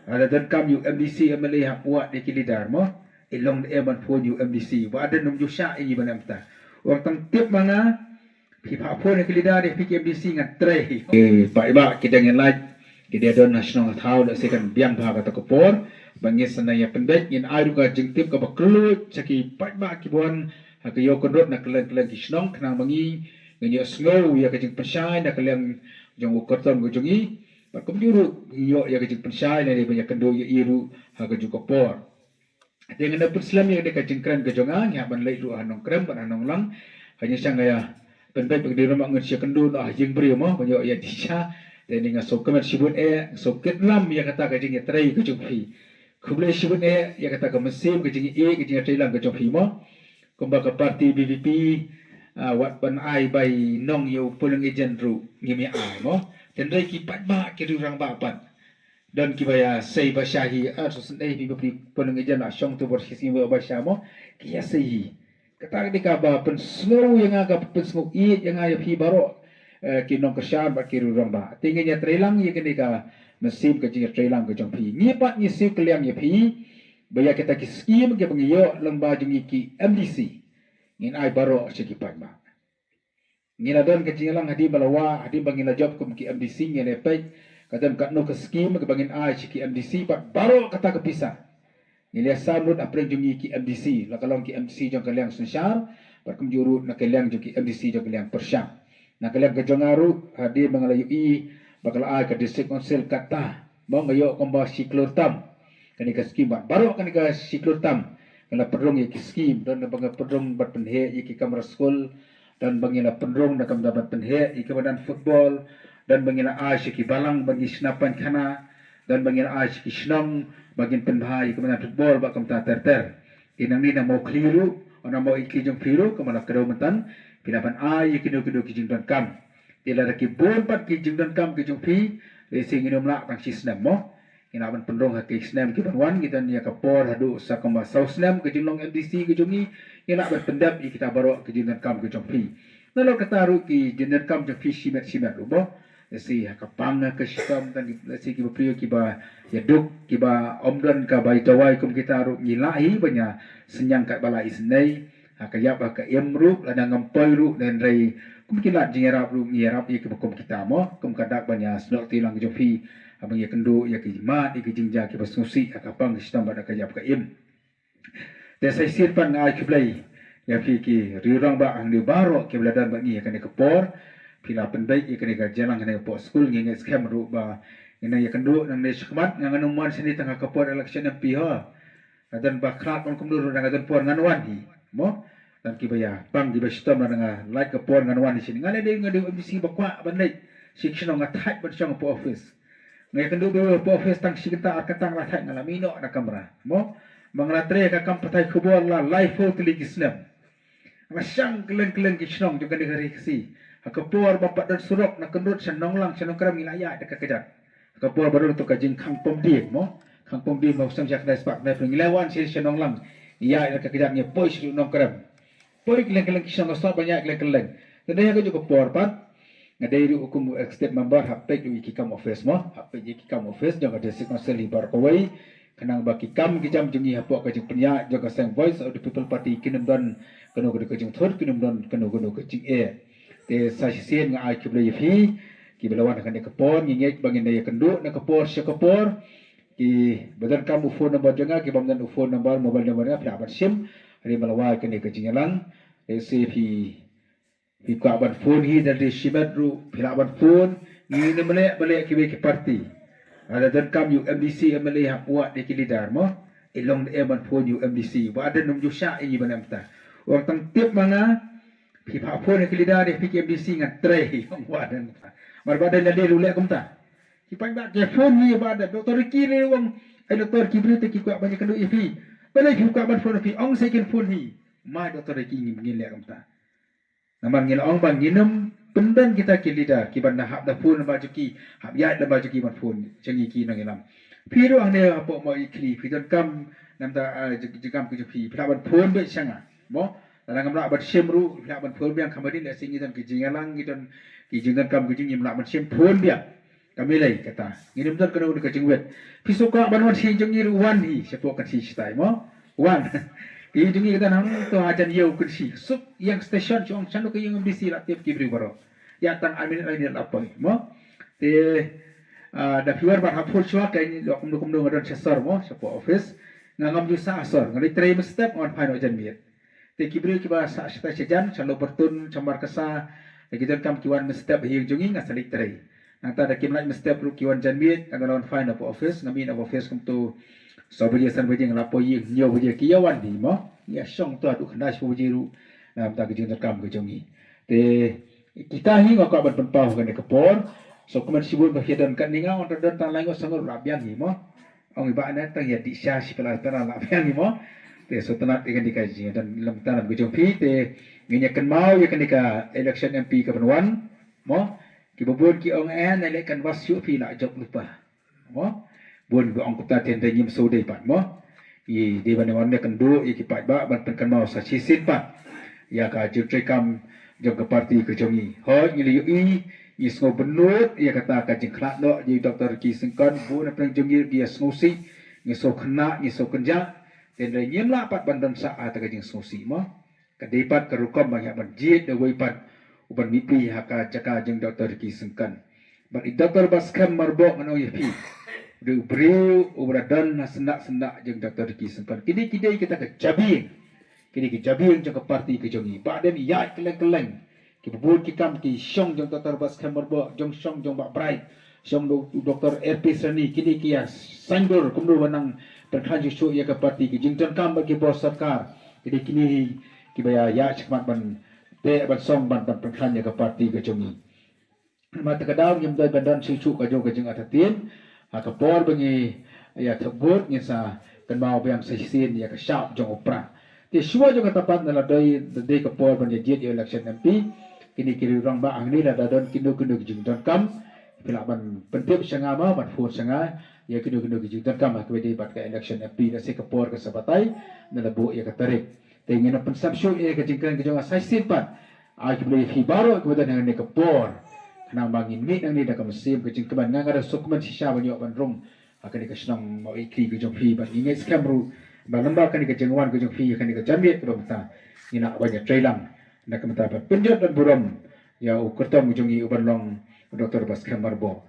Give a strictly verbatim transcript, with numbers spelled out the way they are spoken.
Lada donkam ïa u MDC MLA hap wad ïa ki leader mo. I long da em ban phone ïa u MDC. Ba don ym ju shah ïa ngi ban em ta. Wan tang tip ma nga. Phi phah phone ïa ki leader ïa phi ki MDC ngan trei. Ki paidbah ki dang ïalait. Ki dang don ha shnong ha thaw lehse kan biang bha kata ka por. Ba ngin sa nang ïa pynbeit ngin ai ruh ka jingtip kaba kylluid sha ki paidbah ki ba wan ha ka ïew kynrut na kylleng kylleng ki shnong khnang ba ngi ngin ïohsngew ïa ka jingpynshai na ka liang jong u kyrtong ka jong ngi. Bad kumjuh ruh ngi ïoh ïa ka jingpynshai lane ban ïakynduh ïa i ruh ha kajuh ka por. Te ngan da pynslem ïa kane ka jingkren ka jong nga, ngi hap ban leit ruh ha Nongkrem bad ha Nonglang. Hangne sha nga ïa pynbeit ba ka dei ruh ma ngan sha kynduh noh ha ïing briew mo, ban ïoh ïa dih sha. Te ni nga sngewkmen shibun eh, nga sngewkit lam ïa kata ka jingïatrei ka jong phi. Khublei shibun eh ïa kata ka mynsiem ka jingïeit ka jingïatreilang ka jong phi mo. Kumba ka party VPP, ah, wat ban ai bai nong ïa u polling agent ruh ngim ïa ai mo. Tynrai ki paidbah ki riew rangbah pat. Don kiba ïa sei ba sha hi, ah, so sendai phi ba phi polling agent la shong tu bor shi sngi ba sha mo. Ki ïa sei hi. Kata ka dei kaba pynsngew ïa nga, kaba pynsngew ïeit ïa nga ïa phi baroh, eh, ki nongkyrshan bad ki riew rangbah. Te ngin ïatreilang ïa kane ka mynsiem ka jingïatreilang ka jong phi. Ngi pat ngi siew kylliang ïa phi ba ïa kita ki skim kiba ngi ïoh lyngba jong ngi ki MDC. Ngin ai baroh sha ki paidbah. Ngi la don ka jingïalang hadien ba la wah, hadien ba ngi la jop kum ki MDC ngi la peit ka don katno ka skim kaba ngin ai sha ki MDC bad baroh kata ka pisa. Ngi la sam lut hapdeng jong ngi ki MDC, la ka long ki MDC jong ka liang synshar bad kumjuh ruh na ka liang jong ki MDC jong ka liang pyrshang. Na ka liang ka jong nga ruh hadien ba nga la ïohi ba ka la ai ka District Council kata ba nga ïoh kumba shi klur tam. Kane ka skim bad baroh kane ka shi klur tam. Nga la pynrung ïa ki skim, don ba nga pynrung bad pynheh ïa ki kamra skul, don ba ngi la pynrung na ka bynta bad pynheh ïa ki madan football, don ba ngi la ai sha ki balang ba ngi shna painkhana, don ba ngi la ai sha ki shnong ba ngin pynbha ïa ki madan football bad kumta ter ter. Te nangne na Mawkhli ruh, na Mawkhli jong phi ruh, kumba la kdew mynta, phi lah ban ai ïa kino kino ki jingdonkam. Te lada ki bun pat ki jingdonkam ki jong phi, lehse ngin ym lah tang shi snem mo. Ngi lah ban pynrung ha ki snem ki ban wan, ngi don ïa ka por haduh sa kumba saw snem ka jinglong MDC ka jong ngi, ngi lah ban pyndep ïa kita baroh ki jingdonkam ki jong phi. Nalor kata ruh ki jingdonkam jong phi shimet shimet ruh mo. Lehse ha ka pang ha ka shitom tang lehse kiba briew kiba ïaduk kiba ym don kaba ïadawai kum kita ruh ngi lah hi ban ïa synñiang katba lah isynei. Ha ka ïap ha ka im ruh lada ngam poi ruh hynrei kum ki lad jingïarap ruh ngi ïarap ïa kiba kum kita mo kum ka dak ban ïa snoh ti lang jong phi. Haba ngi ïakynduh ïa ki mat ïa ki jingjia kiba sngewsih ha ka pang ka shitom bad ha ka ïap ka im. Te sa shisien pat nga ai khublei ïa phi ki riew rangbah hangne baroh kiba la don bad ngi ha kane ka por. Phi la pynbeit ïa kane ka jingïalang hangne hapoh skul ngi ngeit skhem ruh ba ngin nang ïakynduh nangne shakhmat nga ngan ym wan shane tang ha ka por election MP ho. Nga don ba khlad ban kumno ruh nga don por ngan wan hi mo. Tang kiba ïa pang kiba shitom nga lait ka por ngan wan hi shane. Nga la dei nga dei MDC ba kwah ban leit. Shi shnong nga thait ban shong hapoh office. Nga ïakynduh bad u hapoh office tang shi kynta ar kynta nga la thait nga la mih noh na kamra mo. Ma nga la trei ka kam pathai khubor la laiphew tylli ki snem. Nga la shang kylleng kylleng ki shnong jong kane ka ri Khasi. Ha ka por ba pat don surok na kynrut sha Nonglang sha Nongkrem ngi la ïaid da ka kjat. Ha ka por ba don tu ka jingkhang pom dien mo. Khang pom dien mo seng sha kdai spak kdai pynlong ngi la wan sha sha Nonglang. Ngi ïaid da ka kjat ngi poi sha Nongkrem. Poi kylleng kylleng ki shnong nga sot ban ïaid kylleng kylleng. Te dei ha kajuh ka por pat nga dei ruh kum u ex state member hap peit ruh ïa ki kam office mo, hap peit ïa ki kam office jong ka district council hi baroh kawei. Khnang ba ki kam ki jam jong ngi hapoh ka jingpynïaid jong ka seng Voice of the People Party kin ym don kano kano ka jingthut kin ym don kano kano ka jingeh. Te sa shisien nga ai khublei ïa phi kiba la wan ha kane ka por ngi ngeit ba ngin ïakynduh na ka por sha ka por. Kiba donkam u phone number jong nga kiba ym don u phone number mobile number nga phi lah ban shim. Hadien ba la wai kane ka jingïalang. Lehse phi phi kwah ban phone hi da dei shimet ruh phi lah ban phone. Ngi ne mleh mleh kiwei ki party. Lada donkam ïa u MDC MLA hap wad ïa ki leader mo. I long da em ban phone ïa u MDC ba don ym ju shah ïa ngi ban em ta. Wan tang tip ma nga. Phi phah phone ïa ki leader ïa phi ki MDC ngan trei hi ong ba don. Mar ba don lade ruh leh kumta. Ki paidbah ki phone hi ba don Doctor Ricky leh ong. Ai Doctor ki briew te ki kwah ban ïakynduh ïa phi. Balei phi kwah ban phone ïa phi ong sa kin phone hi. Mai Doctor Ricky ngin leh kumta. Namar ngi la ong ba ngin ym pyndon kita ki leader kiban da hap da phone lem bad jong ki, hap ïaid lem bad jong ki ban phone jong ngi ki nongïalam. Phi ruh hangne hapoh Mawkhli phi donkam namar, ah, jingkam ki jong phi, phi lah ban phone beit sha nga. Mo, lada ngam lah ban shim ruh phi lah ban phone biang, kham hadien lehse ngi don ki jingïalang, ngi don ki jingdonkam ki jong ngi, ngim lah ban shim, phone biang. Ka Milai kata. Ngin ym don kano kano ka jingwit. Phi sngewkwah ban wan sha ïing jong ngi ruh wan hi shapoh kan shi shatai mo. Wan. Ka ïing jong ngi kata nangto hajan ïew kan shi. Suk ïa ka station shu ong shano ka ïing M D C la tip ki briew baroh. Ïa tang ar minit ar minit la poi mo. Te ah, da phi wan ban hap phone shuwa ka ïing kumno kumno nga don sha sor mo shapoh office. Nga ngam ju sah sor. Nga leit trei mynstep nga wan phai noh janmiet. Te ki briew kiba sah shatai shajan, sha Lobartun, sha Markasa, da ki donkam ki wan mynstep ha ïing jong ngi nga sa leit trei. Nangta da kim lait mynstep ruh ki wan janmiet, nga da la wan phai na office, nga mih na office kumto saw baje san baje nga la poi ïing, hynñiew baje ki ïa wan hi mo. Ngi ïa shong to haduh khyndai shiphew baje ruh. Nangta ka jingdonkam ka jong ngi. Te kita hi nga kwah ban pynpaw ha kane ka por. So kumne shibun ba ki don katne nga, ong don tang lai ngut sa ngut ruh la biang hi mo. Ong i bah ne tang ïa dih sha shi pala tara la biang hi mo. Te so tnat ïa kane ka jingdon lem tara ka jong phi te ngin ïa kynmaw ïa kane ka election M P ka ban wan mo. Kiba bun ki ong eh ne leh kan was shuh phi la jop lypa mo. Bun ba ong kumta te hynrei ngim shu dei pat mo. Ngi dei ban wan ne kynduh ïa ki paidbah ban pynkynmaw sa shisien pat ïa ka jingtreikam jong ka parti ka jong ngi. Hooid ngi la ïohi, ngi sngew bynnud ïa kata ka jingkhlad noh jong i Doctor Ricky Syngkon, bun na pdeng jong ngi ruh ki ïa sngewsih, ngi sngew khynnah, ngi sngew kynjah. Te hynrei ngim lah pat ban don sah ha kata ka jingsngewsih mo. Ka dei pat ka rukom ba ngi hap ban jied da uwei pat uban mihpli ha ka jaka jong Doctor Ricky Syngkon. Bad i Doctor Batskhem Myrboh ngan ong ïa phi, u dei u briew uba la don ha syndah syndah jong Doctor Ricky Syngkon. Kine ki dei kita ka jabieng. Kine ki jabieng jong ka parti ka jong ngi. Bah Dem ïaid kylleng kylleng. Kiba bun ki kam ki shong jong Doctor Batskhem Myrboh, jong shong jong Bah Bright, shong do Doctor R P Sani, kine ki ïa saiñdur kumno ba nang pynkhlaiñ shuh shuh ïa ka parti, ki jingdonkam bad ki bor sorkar. Kine kine hi kiba ïa ïaid shakhmat ban teh ban song ban ban pynkhlaiñ ïa ka parti ka jong ngi. Namar kata ka daw ngim dei ban don shuh shuh kajuh ka jingartatien. Ha ka por ba ngi ïa thep vote ngin sa kynmaw biang sa shisien ïa ka shap jong u prah. Te shuwa jong kata pat na la dei, dei ka por ban ïa jied ïa election M P. Kine ki riew rangbah hangne lada don kino kino ki jingdonkam, phi lah ban pyntip sha nga ma ban phone sha nga ïa kino kino ki jingdonkam ha kaba dei bad ka election M P. Lehse ka por ka sa batai, na la buh ïa ka tarik. Te ngin ym pynsam shuh ïa ka jingkren ka jong nga sa shisien pat. Ai khublei ïa phi baroh kiba don hangne ka por. Khnang ba ngin mih nangne da ka mynsiem ka jingkmen, nga nga da sngewkmen shisha ban ïoh ban rung ha kane ka shnong Mawkyrwat ka jong phi, bad ngi ngeit skhem ruh ba lyngba kane ka jingwan ka jong phi ha kane ka janmiet kaba mynta ngin lah ban ïatreilang na ka bynta ban pynjot ban burom ïa u kyrtong ka jong ngi uban long Doctor Batskhem Myrboh.